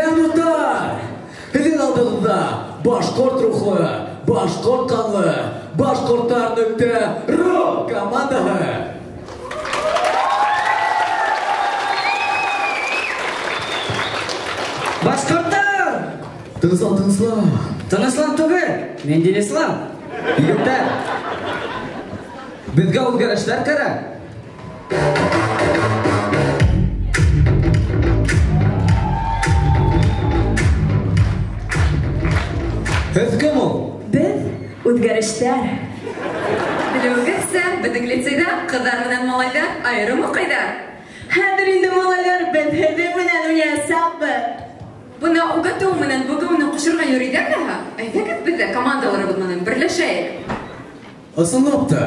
Сәләм, дуҫтар! Һеҙҙең алдығыҙҙа башҡорт рухлы, башҡорт ҡанлы, башҡорттар.ру командаһы. Башҡорттар! Тыныслан, тыныслан. Тыныслан түгел, мин Динислам. Егеттәр, беҙгә үҙгәрештәр кәрәк. Һеҙ кем ул? Беҙ үҙгәрештәр. Белеүегеҙсә, беҙҙең лицейҙа ҡыҙҙар менән малайҙар айырым уҡыйҙар. Хәҙер инде малайҙар беҙ һеҙҙең менән уйнаясаҡбыҙ. Бына УГТУ менән БГУ-ны ҡушырға йөрөйҙәр ҙәһә. Әйҙәгеҙ беҙ ҙә командаларыбыҙ менән берләшәйек. Ысынлап та,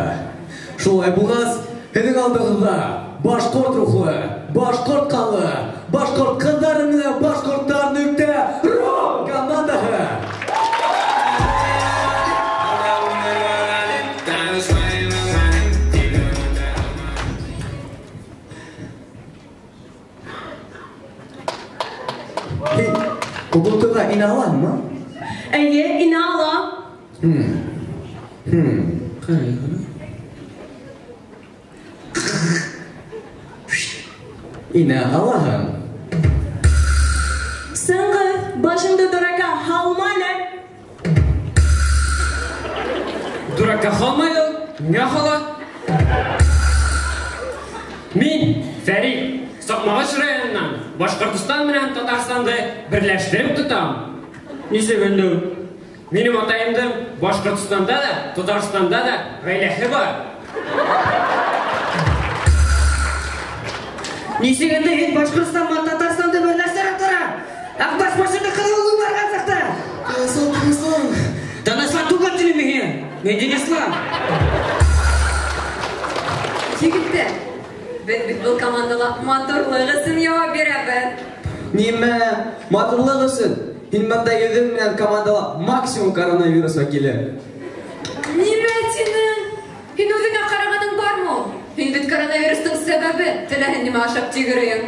шулай булғас, һеҙҙең алдығыҙҙа башҡорт рухлы, башҡорт ҡанлы, башҡорт ҡыҙҙары менән башҡорттар.ру командаһы. УГТУ-ға инә алаһыңмы? Эйе, инә алам. Ҡарай, ҡарай. Инә алаһың. Сыңғыҙ, башыңды дурака һалма әле. Дурака һалмай ул, миңә һала. Мин Фәрит, Саҡмағош районынан Башҡортостан менән Татарстанды берләштереп тотам. Нисек инде ул? Минең атайымдың Башҡортостанда ла, Татарстанда ла ғаиләһе бар. Нисек инде һин Башҡортостан менән Татарстанды берләштереп тора? Аҡбаш башыңды ҡыҙыл барған саҡта. Тыныслан, тыныслан. Тыныслан түгел тинем мин һиңә. Мин Динислам. Егеттәр, беҙ бит был командала матурлыҡ өсөн яуап бирәбеҙ. Нимә? Матурлыҡ өсөн? Һин бында йөҙөң менән командала максимум коронавирус вәкиле. Нимә тинең? Һин үҙеңә ҡарағаның бармы ул? Һин бит коронавирустың сәбәбе, теләһәң нимә ашап тигерәйең.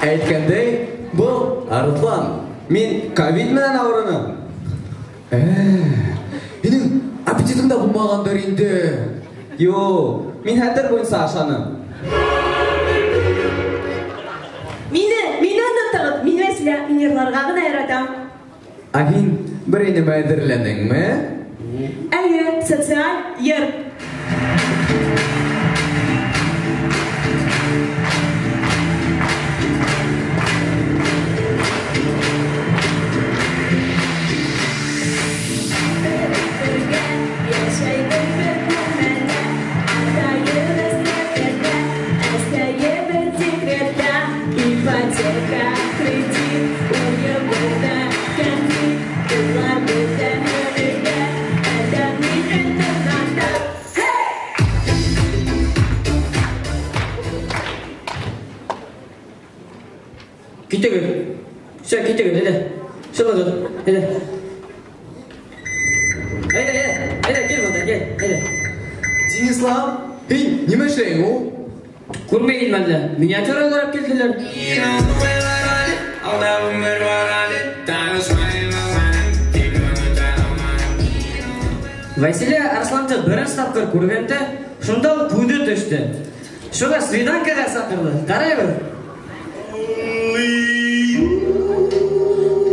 Әйткәндәй, был Арыҫлан. Мин ковид менән ауырыным. Һинең аппетитың да булмағандыр инде. Юҡ, мин хәтер буйынса ашаным. Мине онотоғоҙ, мин Вәсилә, мин йырларға ғына яратам. Ә һин берәй нәмә әҙерләнеңме? Эйе, социаль йыр. Китегеҙ. Всё, китегеҙ, әйҙә. Сығығыҙ, әйҙә. Әйҙә, әйҙә, әйҙә, кил бында, кил, әйҙә. Динислам, һин нимә эшләйһең ул? Күрмәйһеңме әллә? Миниатюра ҡарап килделәр. Вәсилә Арыҫланды беренсе тапҡыр күргәндә, шунда уҡ күҙе төштө. Шуға свиданкаға саҡырҙы. Ҡарайбыҙ.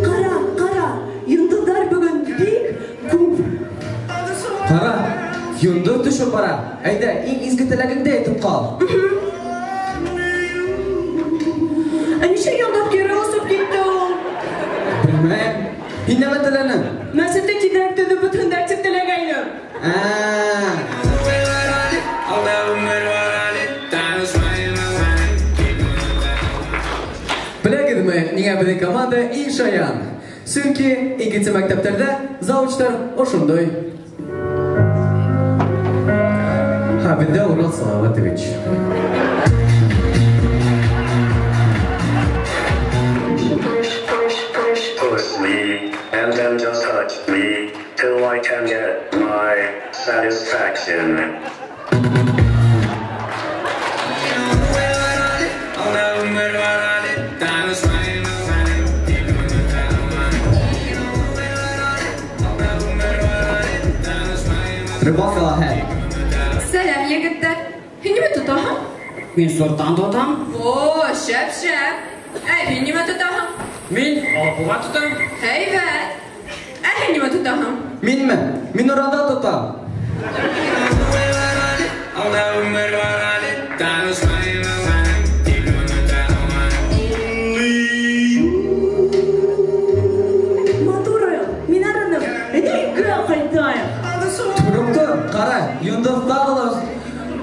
Ҡара, ҡара, йондоҙҙар бөгөн бик күп. Ҡара, йондоҙ төшөп бара. Әйҙә, иң изге теләгеңде әйтеп ҡал. Ә нисә йондоҙ кире осоп китте ул? Белмәйем. Һин нимә теләнең? Мәсетте тиҙерәк төҙөп бөтһөндәр тип теләгәйнем. Беләгеҙме, ниңә беҙҙең команда иң шаян? Сөнки икенсе мәктәптәрҙә завучтар ошондай. Ха, беҙҙә Урал Салаватович. Push me, and then just touch me, till I can get my satisfaction. Рыбалкала хәл. Сәләм, егеттәр. Һин нимә тотаһың? Мин суртан тотам. О, шәп-шәп. Ә һин нимә тотаһың? Мин алабуға тотам. Һәйбәт. Ә һин нимә тотаһың? Минме? Мин уранда тотам. Матурым, мин арыным. Әйҙә ҡайтайыҡ. Тороп тор, ҡара, йондоҙ тағы ла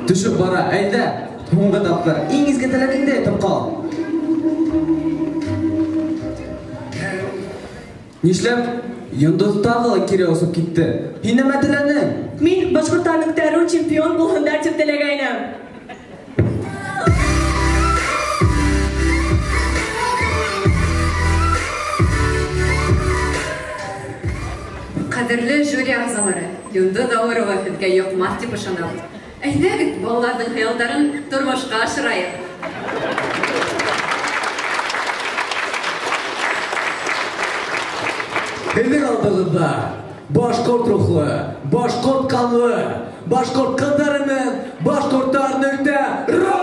төшөп бара. Әйҙә, һуңғы тапҡыр иң изге теләгеңде әйтеп ҡал. Нишләп йондоҙ тағы ла кире осоп китте? Һин нимә теләнең? Мин Башҡортостандың чемпион булһындар тип теләгәйнем. Ҡәҙерле жюри ағзалары, йондоҙ ауырыуы һеҙгә йоҡмаҫ тип ышанабыҙ. Әйҙәгеҙ, балаларҙың хыялдарын тормошҡа ашырайыҡ. Һеҙҙең алдығыҙҙа башҡорт рухлы, башҡорт ҡанлы, башҡорт ҡыҙҙары менән башҡорттар нөктә ру!